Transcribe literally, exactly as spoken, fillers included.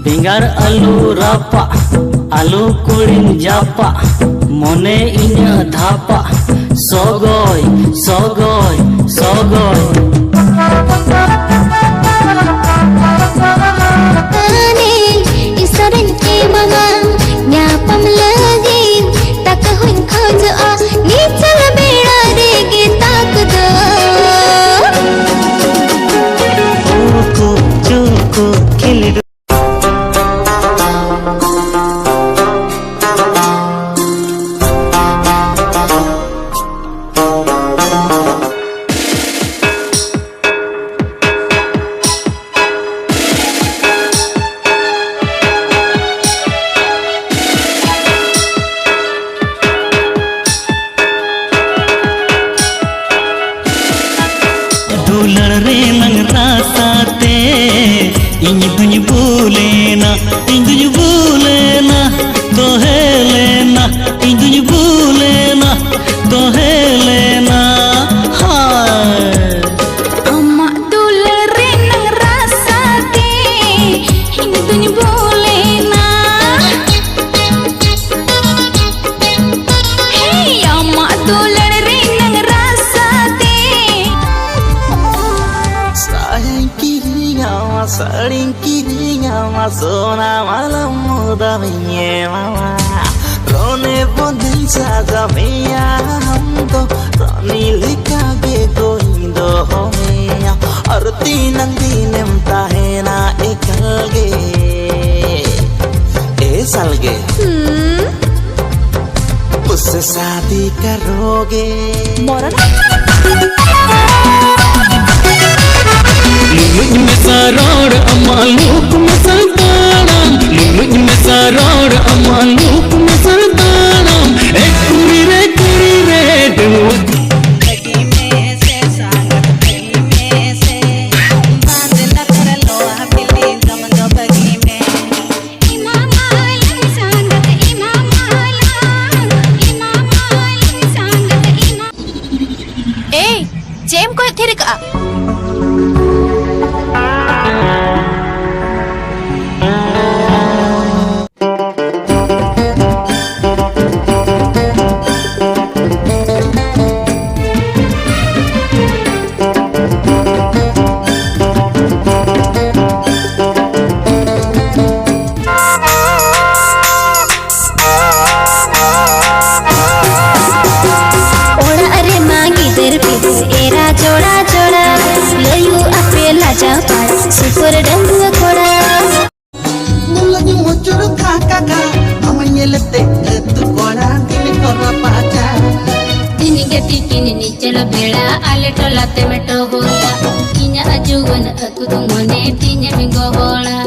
ᱵᱮᱸᱜᱟᱲ ᱟᱹᱞᱩ ᱨᱟᱯᱟᱜ, ᱟᱹᱞᱩ ᱠᱩᱲᱤᱱ ᱡᱟᱯᱟᱜ, ᱢᱚᱱᱮ ᱤᱧᱟᱹᱜ ᱫᱷᱟᱯᱟᱜ, ᱥᱚᱜᱚᱭ, ᱥᱚᱜᱚᱭ, ᱥᱚᱜᱚᱭ᱾ ᱟᱱᱮ ᱤᱥᱟᱨᱟᱧ ᱮᱢᱟᱢᱟ ᱧᱟᱯᱟᱢ ᱞᱟᱹᱜᱤᱫ, ᱴᱟᱠᱟ ᱦᱚᱧ ᱠᱷᱚᱡᱚᱜᱼᱟ ᱱᱤᱪᱟᱞ ᱵᱮᱲᱟ ᱨᱮᱜᱮ ᱛᱟᱠ ᱫᱚ᱾ ᱳᱠᱳ ᱪᱳᱠᱳ ᱠᱷᱮᱞᱰᱩ᱾ ᱫᱩᱞᱟᱹᱲ ᱨᱮᱱᱟᱝ ᱨᱟᱥᱟ ᱛᱮ ᱤᱧ ᱫᱩᱧ ᱵᱩᱞᱮᱱᱟ, ᱤᱧ ᱫᱩᱧ ᱵᱩᱞᱮᱱᱟ, ᱛᱚᱦᱮ ᱞᱮᱱᱟ, ᱤᱧ ᱫᱩᱧ ᱵᱩᱞᱮᱱᱟ, ᱛᱚᱦᱮ ᱞᱮᱱᱟ, ᱦᱟᱭ᱾ ᱟᱢᱟᱜ ᱫᱩᱞᱟᱹᱲ ᱨᱮᱱᱟᱝ ᱨᱟᱥᱟ ᱛᱮ ᱤᱧ ᱫᱩᱧ ᱵᱩᱞᱮᱱᱟ᱾ ᱦᱮᱭ, ᱟᱢᱟᱜ ᱫᱩᱞᱟᱹᱲ ᱨᱮᱱᱟᱝ ᱨᱟᱥᱟ ᱛᱮ᱾ ᱥᱟᱭᱟᱧ ᱠᱤᱨᱤᱧᱟᱢᱟ, ᱥᱟᱹᱲᱤᱧ ᱠᱤᱨᱤᱧᱟᱢᱟ, ᱥᱚᱱᱟ ᱢᱟᱞᱟ ᱢᱩᱫᱟᱢᱤᱧ ᱮᱢᱟᱢᱟ᱾ ᱨᱚᱱᱮ ᱵᱚᱱᱮᱧ ᱥᱟᱡᱟᱣ ᱢᱮᱭᱟ ᱟᱢ ᱫᱚ, ᱨᱟᱱᱤ ᱞᱮᱠᱟ ᱜᱮ ᱜᱚᱧ ᱫᱚᱦᱚ ᱢᱮᱭᱟ᱾ ᱟᱨ ᱛᱤᱱᱟᱹᱝ ᱫᱤᱱᱮᱢ ᱛᱟᱦᱮᱱᱟ ᱮᱠᱟᱞ ᱜᱮ? ᱮ ᱥᱟᱞᱜᱮ᱾ ᱦᱩᱸ᱾ उससे शादी करोगे? ᱢᱚᱨᱚᱱ᱾ ᱞᱩᱞᱩᱡ ᱢᱮᱥᱟ ᱨᱚᱲ ᱟᱢᱟᱜ ᱞᱩᱠ ᱢᱮᱥᱟ ᱛᱟᱲᱟᱢ, ᱞᱩᱞᱩᱡ ᱢᱮᱥᱟ ᱨᱚᱲ ᱟᱢᱟᱜ ᱞᱩᱠ ᱢᱮᱥᱟ ᱛᱟᱲᱟᱢ, ᱮ ᱠᱩᱲᱤ ᱨᱮ ᱠᱩᱲᱤ ᱨᱮ ᱰᱩᱵᱩᱡ᱾ ᱮᱭ, ᱪᱮᱫ ᱮᱢ ᱠᱚᱭᱚᱜ ᱛᱷᱤᱨ ᱠᱟᱜᱼᱟ? ᱪᱩᱨᱩᱠ ᱠᱟᱠᱟ, ᱟᱢ ᱧᱮᱞᱛᱮ ᱟᱹᱛᱩ ᱠᱚᱲᱟ ᱫᱤᱱ ᱠᱚ ᱨᱟᱯᱟᱪᱟ᱾ ᱫᱤᱱ ᱜᱮ ᱛᱤᱠᱤᱱ ᱱᱤᱪᱚᱞ ᱵᱮᱲᱟ ᱟᱞᱮ ᱴᱚᱞᱟ ᱛᱮᱢ ᱴᱚᱦᱚᱞᱟ᱾ ᱤᱧᱟᱹᱜ ᱡᱩᱣᱟᱹᱱ ᱟᱹᱛᱩ ᱫᱚ ᱢᱚᱱᱮ ᱛᱤᱧᱮᱢ ᱜᱚᱦᱚᱲᱟ᱾